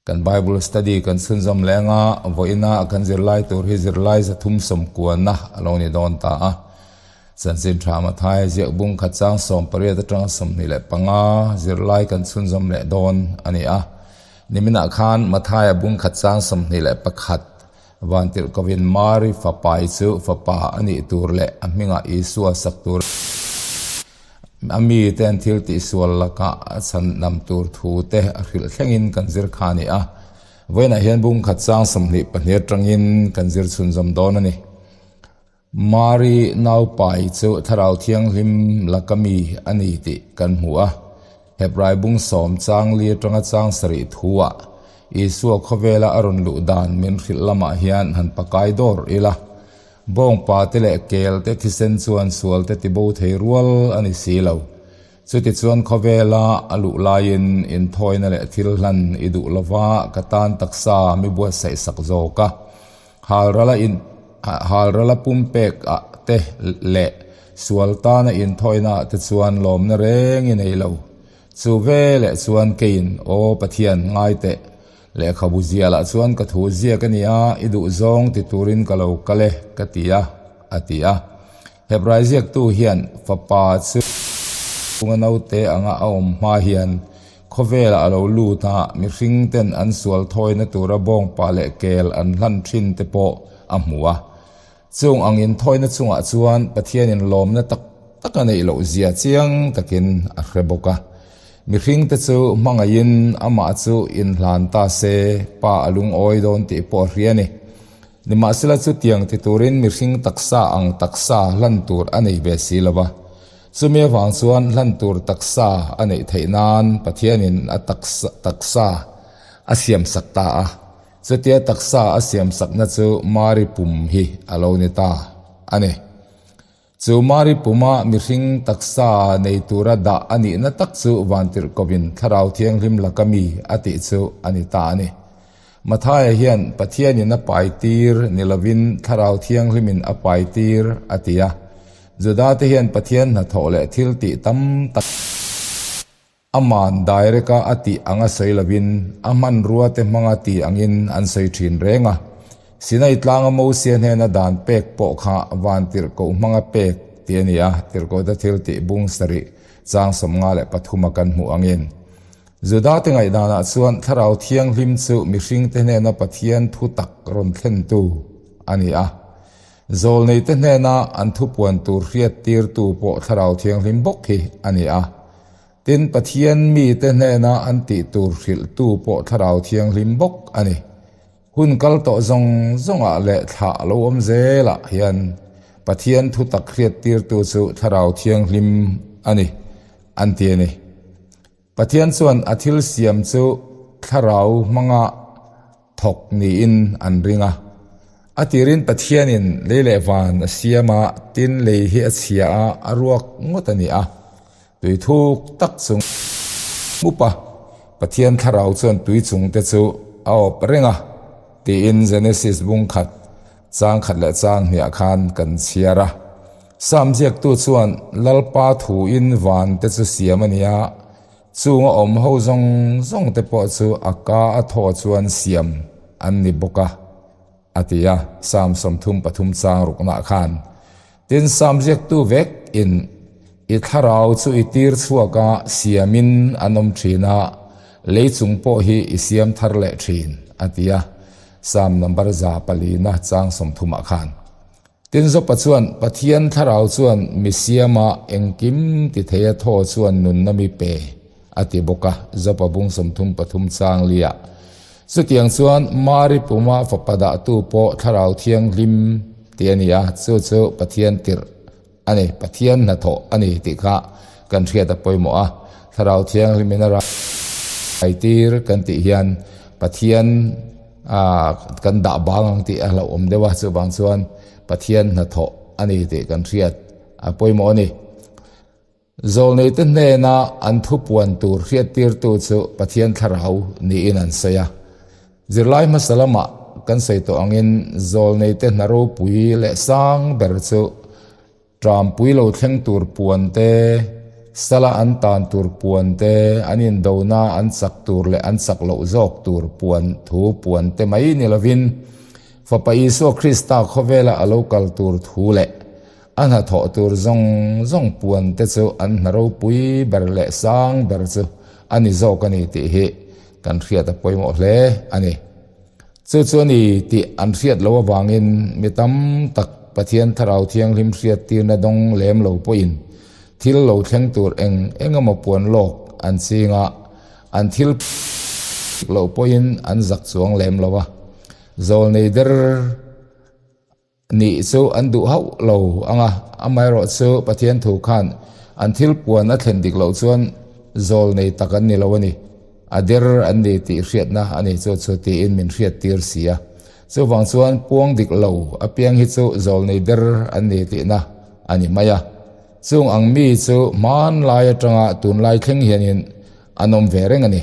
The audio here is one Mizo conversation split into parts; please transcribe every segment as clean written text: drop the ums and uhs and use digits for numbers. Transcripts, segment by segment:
Kan Bible study kan chhunzawm leh anga vawiina kan zirlai tur hi zirlai zathum sawmkuana a lo ni dawn ta a. Chanchin tha Mathai ziak bung khat chang 18 atanga 25 zirlai kan chhunzawm leh dawn a ni a. Niminah khan Mathaia bung khat chang 21 Vantirhkovin Mari fapai chu fapa a nih tur leh a hmingah Isua sak tur a mite an thil tihsual lakah a chhan nam tur thu te a hrilh thlengin kan zir kha a ni a. Vawiinah hian bung khat chang 22 atangin kan zir chhunzawm dawn a ni. Mari naupai chu Thlarau Thianghlim laka mi a ni tih kan hmu a. Hebrai bung sawm chang li atanga chang sarih thuah Isua khawvela a rawn luh dan min hrilh lamah hian han pakai dawr ila. Bawngpa te leh kel te thisen chuan sual te tibo thei rual a ni si lo. Chutichuan khawvela a luh laiin inthawina leh thil hlan i duh lova ka tan taksa mi buatsaih sak zawk a. Halrala in halrala pumpek ah te leh sual tana inthawina ah te chuan lawmna reng i nei lo. Chu ve leh chuan keiin, Aw Pathian, ngai teh. Lehkhabu zialah chuan ka thu ziak a ni a, i duh zawng ti turin ka lo kal e, ka ti a, a ti a. Hebrai ziaktu hian fapa chu a naute anga a awm hma hian khawvelah a lo lut a, mihring ten an sual thawina tura bawngpa leh kel an hlan thin te pawh a hmu a. Chung ang inthawina chungah chuan Pathianin lawmna tak tak a neih loh zia chiang takin a hre bawk a. Mihring te chu hmangaihin amah chu inhlan ta se pa a lungawi dawn tih pawh a hria a ni. Nimahsela chutiang ti turin mihring taksa ang taksa hlan tur a nei ve si lo va. Chumi avang chuan hlan tur taksa a neih theih nan Pathianin a taksa taksa a siamsak ta a. Chutia taksa a siamsakna chu Mari pum hi a lo ni ta a ni. Chu Mari puma mihring taksa nei tura dah a nihna tak chu Vantirhkovin Thlarau Thianghlim laka mi a tih chu a ni ta a ni. Mathaia hian Pathianin a paitir ni lovin Thlarau Thianghlimin a paitir a ti a. Judate hian Pathian hnathawh leh thil tih tam tak Aman direct a a tih anga sawi lovin a hmanrua te hmanga tih angin an sawi thin reng a. Sinai tlanga Mosia hnena dan pek pawh kha van tirhkoh hmanga pek tih a ni a, tirhkohte thil tih bung sarih chang 53 a kan hmuh angin. Judate ngaihdanah chuan Thlarau Thianghlim chu mihringte hnena Pathian thu tak rawn thlentu a ni a. Zawlneite hnena an thupuan tur hriattirtu pawh Thlarau Thianghlim bawk hi a ni a. Tin, Pathian mite hnena an tih tur hrilhtu pawh Thlarau Thianghlim bawk a ni. Hun kal tawh zawng zawngah leh thlah lo awm zelah hian Pathian thu tak hriattirtu chu Thlarau Thianghlim a ni, an ti a ni. Pathian chuan a thil siam chu Thlarau hmanga thawk niin an ring a. A tirin Pathianin lei leh van a siam a, tin lei hi a chhia a, a ruak ngawt a ni a. Tui thuk tak chung mup a, Pathian Thlarau chuan tui chung te chu a awp reng a, tiin Genesis bung khat chang khat leh chang hniah khan kan chhiar a. Sam ziaktu chuan Lalpa thuin van te chu siam a ni a, Chung a awm ho zawng zawng te pawh chu a ka a thaw chuan siam an ni bawk a, a ti a, Psalm 33 chang ruknah khan. Tin, Psalm ziaktu vek in i thlarau chu i tir chhuak a, siamin an awm thin a, lei chung pawh hi i siam thar leh thin, a ti a, Psalm number 400 chang 30 ah khan. Tin Zopa chuan, Pathian thlarau chuan mi siama engkim ti thei a thaw chuan nunna mi pe, a ti bawk a, Zopa bung 33 chang liah. Chutiang chuan Mari puma fapa dahtu pawh Thlarau Thianghlim tih a ni a, chu chu Pathian tirh a ni, Pathian hnathawh a ni tih kha kan hriat a pawimawh a. Thlarau Thianghlimin a raitir kan tih hian Pathian kan dah bang ang tih a hlauhawm deuh a, chuvang chuan Pathian hnathawh a ni tih kan hriat a pawimawh a ni. Zawlneite hnena an thupuan tur hriattirtu chu Pathian thlarau niin an sawi a. Zirlai hmasa lamah kan sawi tawh angin zawlneite hna ropui leh sang ber chu Ṭampui lo thleng tur puan te, Sala an tan tur puan te, an indona an chak tur leh an chak loh zawk tur puan thu puan te mai ni lovin, Fapa Isua Krista khawvela a lo kal tur thu leh a hnathawh tur zawng zawng puan te chu an hna ropui ber leh sang ber chu a ni zawk a ni tih hi kan hriat a pawimawh hle a ni. Chu chu a ni tih an hriat loh avangin mi tam tak Pathian Thlarau Thianghlim hriattirna dawng lem lo pawhin thil lo thleng tur eng eng emaw puan lawk an ching a, an thil loh pawhin an zak chuang lem lo a. Zawlnei der Nih chu an duh hauh lo ang a, amaherawh chu Pathian thu khan an thil puan a thlen dik loh chuan zawl nei tak an ni lo a ni, a der an ni tih hriatna a ni chu chu tiin min hriat tir si a. Chuvang chuan puang dik lo apiang hi chu zawl nei der an ni tihna a ni mai a. Chung ang mi chu hmanlai atanga tunlai thleng hianin an awm ve reng a ni.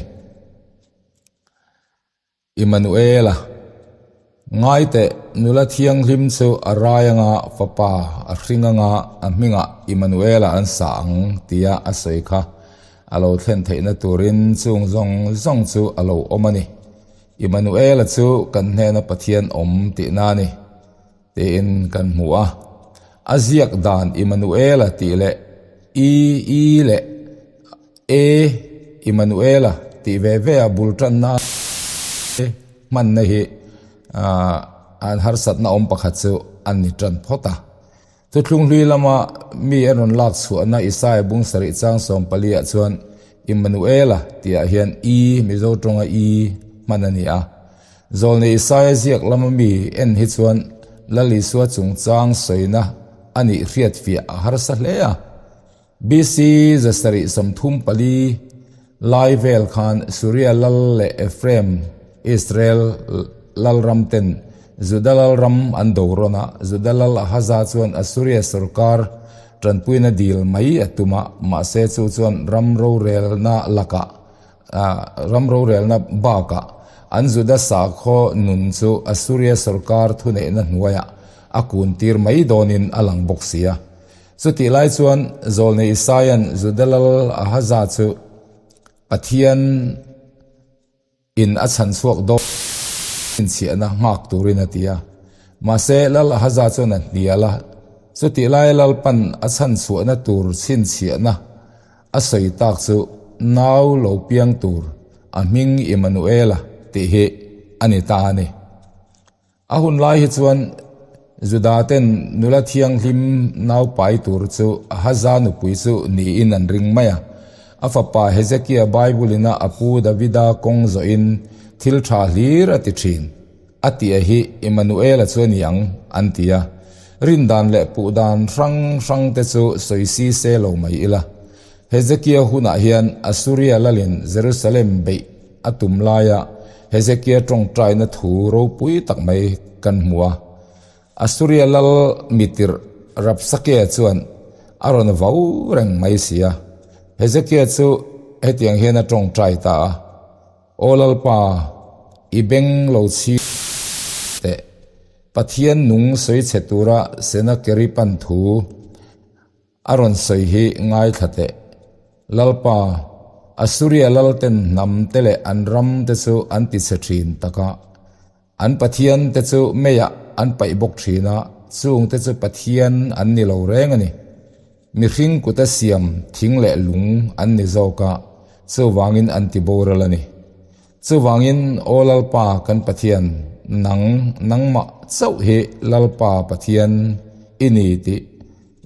Immanuela, Ngai teh, nula thianghlim chu a rai anga fapa a hring anga a hmingah Immanuela an sa ang tia a sawi kha a lo thlen theihna turin chung zawng zawng chu a lo awm a ni. Immanuela chu kan hnena Pathian awm tihna a ni tiin kan hmu a. A ziak dan Immanuela tih leh I, I leh E Immanuela tih ve ve a bul tanna hmanna hi an harsatna awm pakhat chu an ni tan phawt a. Thuthlung hlui lama mi a rawn lak chhuahna Isaiah bung sarih chang 14 ah chuan Immanuela tihah hian I Mizo tawnga I hman a ni a. Zawlnei Isaiah ziak lama mi en hi chuan Lal Isua chungchang sawina a nih hriatfiah a harsa hle a. BC 734 lai vel khan Suria lal leh Ephraim, Israel, lalram ten Juda lalram an do rawn a, Juda lal Ahaza chuan Assuria sorkar tanpuina dil mai a tum a, mahse chu chuan ram rorelna lakah ram rorelna bakah an Juda sakhaw nun chu Assuria sorkar thuneihna hnuaiah a kuntir mai dawnin a lang bawk si a. Chutih lai chuan Zawlnei Isaia'n Juda lal Ahaza chu Pathian in a chhan chhuak dawn inchhiahna nghak turin a ti a. Mahse, lal Ahaza chuan a hnial a. Chutih lai Lalpan a chhan chhuahna tur chhinchhiahna a sawi tak chu nau lo piang tur a hming Immanuela tih hi a ni ta a ni. A hun lai hi chuan Juda ten nula thianghlim nau pai tur chu Ahaza nupui chu niin an ring mai a. A fapa Hezekia Bible ina a pu Davida kawng zawhin thil tha hlir a ti thin. A tih hi Immanuela chu a ni ang, an ti a. Rindan leh puhdan hrang hrang te chu sawi si se lo mai ila. Hezekia hunah hian Assuria lalin Jerusalem beih A tum laia Hezekia tawngtaina thu ropui tak mai kan hmu a. Assuria lal mitirh Rabsakea chuan a rawn vau reng mai si a. Hezekia chu hetiang hian a tawngtai ta a, Aw Lalpa, i beng lo chhing teh. Pathian nung sawi chhe tura Senakeripan thu A rawn sawi hi ngaithla teh. Lalpa, Assuria lalten hnam te leh an ram te chu an ti chhe thin tak a. An pathian te chu meiah an paih bawk thin a, chung te chu pathian an ni lo reng a ni. Mihring kuta siam thing leh lung an ni zawk a, chuvangin an ti boral a ni. Chuvangin, Aw Lalpa kan Pathian, nang, nangmah chauh hi Lalpa Pathian i ni tih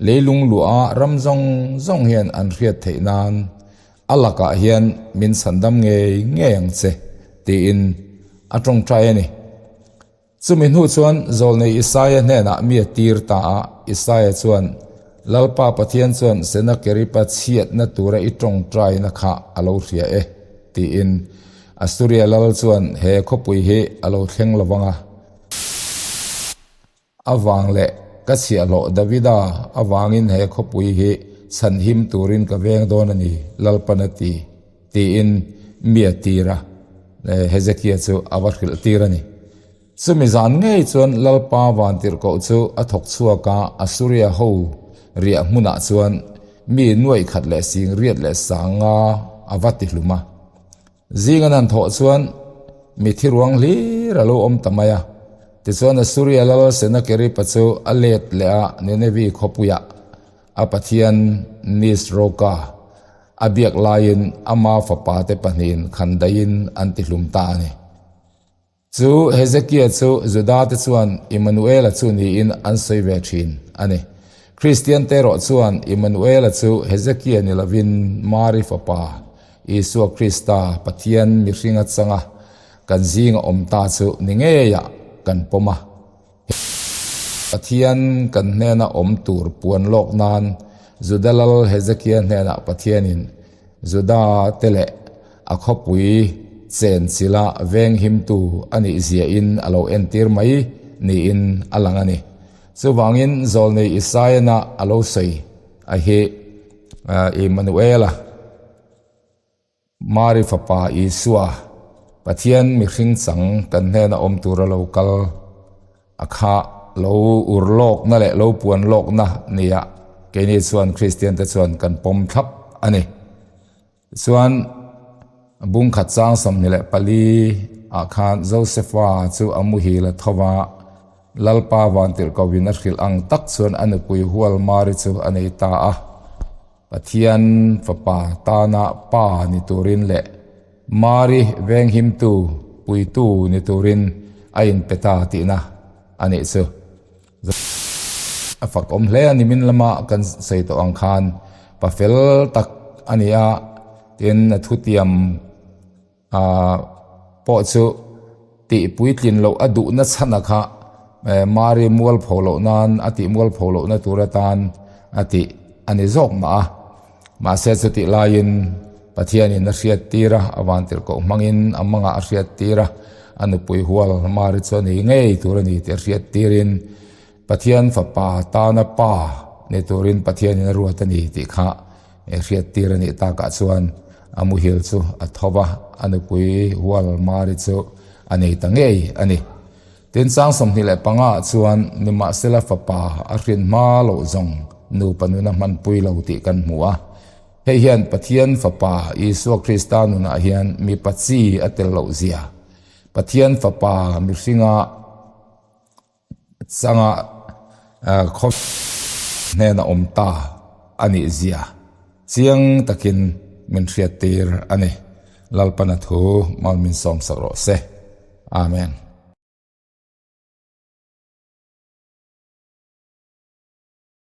Leilung luah ram zawng zawng hian an hriat theih nan a lakah hian min chhandam ngei ngei ang che, tiin a tawngtai a ni. Chumi hnu chuan Zawlnei Isaia hnenah mi a tir ta a, Isaia chuan, Lalpa Pathian chuan Senakeripa chhiatna tura i tawngtaina kha a lo hria e, tiin Assuria lal chuan he khawpui hi a lo thleng lo vang a. Avang leh ka chhiahhlawh Davida avangin he khawpui hi chhanhim turin ka veng dawn a ni, Lalpan a ti, tiin mi a tir a, Hezekia chu a va hrilh tir a ni. Chumi zan ngei chuan Lalpa vantirhkoh chu a thawk chhuak a, Assuria ho riah hmunah chuan. mi nuaih khat leh sing riat leh sanga a va ti hlum a. Zing an han thawh chuan mi thi ruang hlir a lo awm ta mai a. Tichuan Assuria lal Senakeripa chu a let leh a Ninevi khawpuiah a pathian Nisroka a biak laiin ama fapate pahnihin khandaiin an ti hlum ta a ni. Chu Hezekia chu Judate chuan Immanuela chu niin an sawi ve thin a ni. Kristiante erawh chuan Immanuela chu Hezekia ni lovin Mari fapa Isua Krista Pathian mihring atanga kan zinga awm ta chu ni ngeiah kan pawm a. Pathian kan hnena awm tur puan lawk nan Juda lal Hezekia hnenah Pathianin Juda te leh a khawpui chen chila veng himtu a nih ziahin a lo entir mai niin a lang a ni. Chuvangin zawlnei Isaiah-na a lo sawi a hi Immanuela, Mari fapa Isua, Pathian mihring chang kan hnena awm tura lo kal a kha lo ur lawkna leh lo puan lawkna nia keini chuan Kristian te chuan kan pawm thlap a ni. Tichuan bung khat chang 24 ah khan Josefa chu a muhil a tho va, Lalpa vantirhkohin a hrilh ang tak chuan a nupui hual Mari chu a nei ta a. Pathian fapa tana pa ni turin leh Mari venghimtu, puitu ni turin a inpe ta tihna a nih chu. A fak awm hle a ni min lama kan sawi tawh ang khan pa fel tak a ni a, tin a thutiam ah pawh chu tih puitlin loh a duhna chhan a kha Mari mual pho loh nan a tih mual pho lohna tur atan a tih a ni zawk mah a, mahse chutih laiin Pathianin a hriat tir a, a vantirhkoh hmangin a mangah a hriat tir a, a nupui hual Mari chu a nei ngei tur a ni tih a hriat tirin Pathian fapa tana pa ni turin Pathianin a ruat a ni tih kha hriat tir a nih takah chuan a muhil chu a tho va, a nupui hual Mari chu a nei ta ngei a ni. Tin, chang 25 ah chuan nimahsela fapa a hrin hma loh zawng nupa nuna hmanpui lo tih kan hmu a. Hei hian Pathian Fapa Isua Krista nunah hian mipa chi a tel loh zia, Pathian Fapa mihringa changa khaw hnena awm ta a nih zia chiang takin min hriattir a ni. Lalpana thu mal min sawmsak rawh se. Amen.